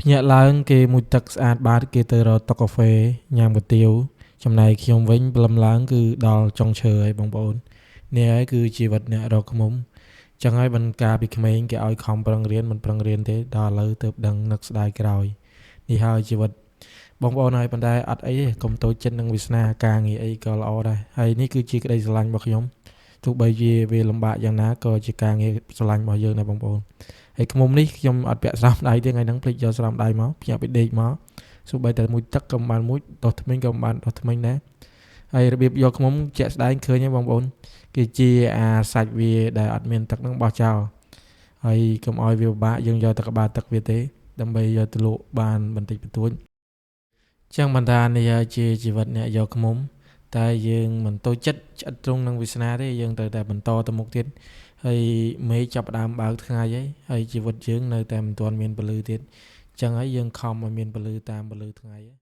ភ្ញាក់ឡើងគេមួយទឹកស្អាតបាតគេទៅរកតុកាហ្វេញ៉ាំគុយទាវចំណែកខ្ញុំវិញព្រលឹមឡើងគឺដល់ចុងឈើហើយបងប្អូននេះហើយគឺជីវិតអ្នករកឃ្មុំចឹងហើយបានការពីក្មេងគេឲ្យខំប្រឹងរៀនមិនប្រឹងរៀនទេដល់ឥឡូវទើបដឹងនឹកស្ដាយក្រោយនេះហើយជីវិតបងប្អូនហើយប៉ុន្តែអត់អីទេកុំតូចចិត្តនឹងវាសនាការងារអីក៏ល្អដែរហើយនេះគឺជាក្តីស្រឡាញ់របស់ខ្ញុំទោះបីជាវាលំបាកយ៉ាងណាក៏ជាការងារស្រឡាញ់របស់យើងដែរបងប្អូនហើយឃ្មុំនេះខ្ញុំអត់ពាក់ស្រោមដៃទេថ្ងៃហ្នឹងភ្លេចយកស្រោមដៃមកភ្ញាក់ពីដេកមកសូម្បីតែមួយទឹកក៏មិនបានមួយដុសធ្មេញក៏មិនបានដុសធ្មេញដែរហើយរបៀបយកឃ្មុំជាក់ស្ដែងឃើញហើយបងប្អូនគេជាអាសាច់វាដែលអត់មានទឹកហ្នឹងបោះចោលហើយកុំឲ្យវាពិបាកយើងយកតែក្បាលទឹកវាទេដើម្បីយកទៅលក់បានបន្តិចបន្តួចចឹងបានថានេះហើយជាជីវិតអ្នកយកឃ្មុំតែយើងមិនតូចចិត្តឆ្អិតត្រង់នឹងវាសនាទេយើងត្រូវតែបន្តទៅមុខទៀតហើយមេឃចាប់ផ្ដើមបើកថ្ងៃហើយហើយជីវិតយើងនៅតែមិនទាន់មានពន្លឺទៀតចឹងហើយយើងខំឲ្យមានពន្លឺតាមពន្លឺថ្ងៃ។